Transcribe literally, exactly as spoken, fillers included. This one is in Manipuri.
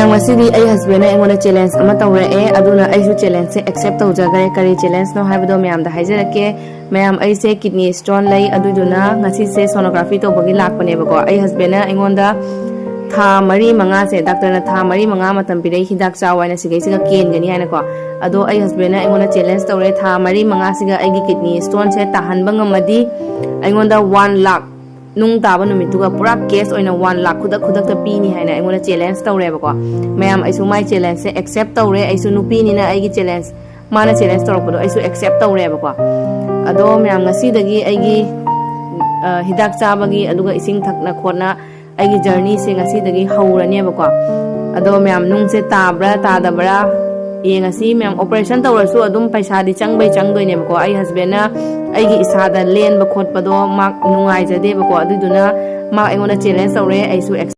ꯉꯁꯤꯗꯤ ꯑꯩ ꯍꯁꯕꯦꯟꯅ ꯑꯩꯉꯣꯟꯗ ꯆꯦꯂꯦꯟꯖ ꯑꯃ ꯇꯧꯔꯛꯑꯦ, ꯑꯗꯨꯅ ꯑꯩꯁꯨ ꯆꯦꯂꯦꯟꯖꯁꯦ ꯑꯦꯛꯁꯦꯞ ꯇꯧꯖꯈ꯭ꯔꯦ꯫ ꯀꯔꯤ ꯆꯦꯂꯦꯟꯖꯅꯣ ꯍꯥꯏꯕꯗꯣ ꯃꯌꯥꯝꯗ ꯍꯥꯏꯖꯔꯛꯀꯦ꯫ ꯃꯌꯥꯝ, ꯑꯩꯁꯦ ꯀꯤꯗꯅꯤ ꯁ꯭ꯇꯣꯟ ꯂꯩ, ꯑꯗꯨꯗꯨꯅ ꯉꯁꯤꯁꯦ ꯁꯣꯅꯣꯒ꯭ꯔꯥꯐꯤ ꯇꯧꯕꯒꯤ ꯂꯥꯛꯄꯅꯦꯕꯀꯣ꯫ ꯑꯩ ꯍꯁꯕꯦꯟꯅ ꯑꯩꯉꯣꯟꯗ ꯊꯥ ꯃꯔꯤ ꯃꯉꯥꯁꯦ, ꯗꯥꯛꯇꯔꯅ ꯊꯥ ꯃꯔꯤ ꯃꯉꯥ ꯃꯇꯝ ꯄꯤꯔꯛꯏ, ꯍꯤꯗꯥꯛ ꯆꯥꯎ ꯍꯥꯏꯅ, ꯁꯤꯈꯩꯁꯤꯒ ꯀꯦꯟꯒꯅꯤ ꯍꯥꯏꯅꯀꯣ꯫ ꯑꯗꯣ ꯑꯩ ꯍꯁꯕꯦꯟꯅ ꯑꯩꯉꯣꯟꯗ ꯆꯦꯂꯦꯟꯖ ꯇꯧꯔꯦ, ꯊꯥ ꯃꯔꯤ ꯃꯉꯥꯁꯤꯒ ꯑꯩꯒꯤ ꯀꯤꯗꯅꯤ ꯁ꯭ꯇꯣꯟꯁꯦ ꯇꯥꯍꯟꯕ ꯉꯝꯃꯗꯤ ꯑꯩꯉꯣꯟꯗ ꯋꯥꯟ ꯂꯥꯛ, ꯅꯨꯡ ꯇꯥꯕ ꯅꯨꯃꯤꯠꯇꯨꯒ ꯄꯨꯔꯥ ꯀꯦꯁ ꯑꯣꯏꯅ ꯋꯥꯟ ꯂꯥꯛ ꯈꯨꯗꯛ ꯈꯨꯗꯛꯇ ꯄꯤꯅꯤ ꯍꯥꯏꯅ ꯑꯩꯉꯣꯟꯗ ꯆꯦꯂꯦꯟꯖ ꯇꯧꯔꯦꯕꯀꯣ꯫ ꯃꯌꯥꯝ, ꯑꯩꯁꯨ ꯃꯥꯏ ꯆꯦꯂꯦꯟꯖꯁꯦ ꯑꯦꯛꯁꯦꯞ ꯇꯧꯔꯦ꯫ ꯑꯩꯁꯨ ꯅꯨꯄꯤꯅꯤꯅ ꯑꯩꯒꯤ ꯆꯦꯂꯦꯟꯖ, ꯃꯥꯅ ꯆꯦꯂꯦꯟꯖ ꯇꯧꯔꯛꯄꯗꯣ ꯑꯩꯁꯨ ꯑꯦꯛꯁꯦꯞ ꯇꯧꯔꯦꯕꯀꯣ꯫ ꯑꯗꯣ ꯃꯌꯥꯝ, ꯉꯁꯤꯗꯒꯤ ꯑꯩꯒꯤ, ꯑ, ꯍꯤꯗꯥꯛ ꯆꯥꯕꯒꯤ, ꯑꯗꯨꯒ ꯏꯁꯤꯡ ꯊꯛꯅ ꯈꯣꯠꯅ ꯑꯩꯒꯤ ꯖꯔꯅꯤꯁꯦ ꯉꯁꯤꯗꯒꯤ ꯍꯧꯔꯅꯦꯕꯀꯣ꯫ ꯑꯗꯣ ꯃꯌꯥꯝ, ꯅꯨꯡꯁꯦ ꯇꯥꯕ꯭ꯔꯥ ꯇꯥꯗꯕ꯭ꯔꯥ ꯌꯦꯡꯉꯁꯤ꯫ ꯃꯌꯥꯝ, ꯑꯣꯄꯔꯦꯁꯟ ꯇꯧꯔꯁꯨ ꯑꯗꯨꯝ ꯄꯩꯁꯥꯗꯤ ꯆꯪꯕꯩ ꯆꯪꯗꯣꯏꯅꯦꯕꯀꯣ꯫ ꯑꯩ ꯍꯁꯕꯦꯟꯅ ꯑꯩꯒꯤ ꯏꯁꯥꯗ ꯂꯦꯟꯕ ꯈꯣꯠꯄꯗꯣ ꯃꯥ ꯅꯨꯡꯉꯥꯏꯖꯗꯦꯕꯀꯣ꯫ ꯑꯗꯨꯗꯨꯅ ꯃꯥ ꯑꯩꯉꯣꯟꯗ ꯆꯦꯂꯦꯟꯖ ꯇꯧꯔꯦ, ꯑꯩꯁꯨ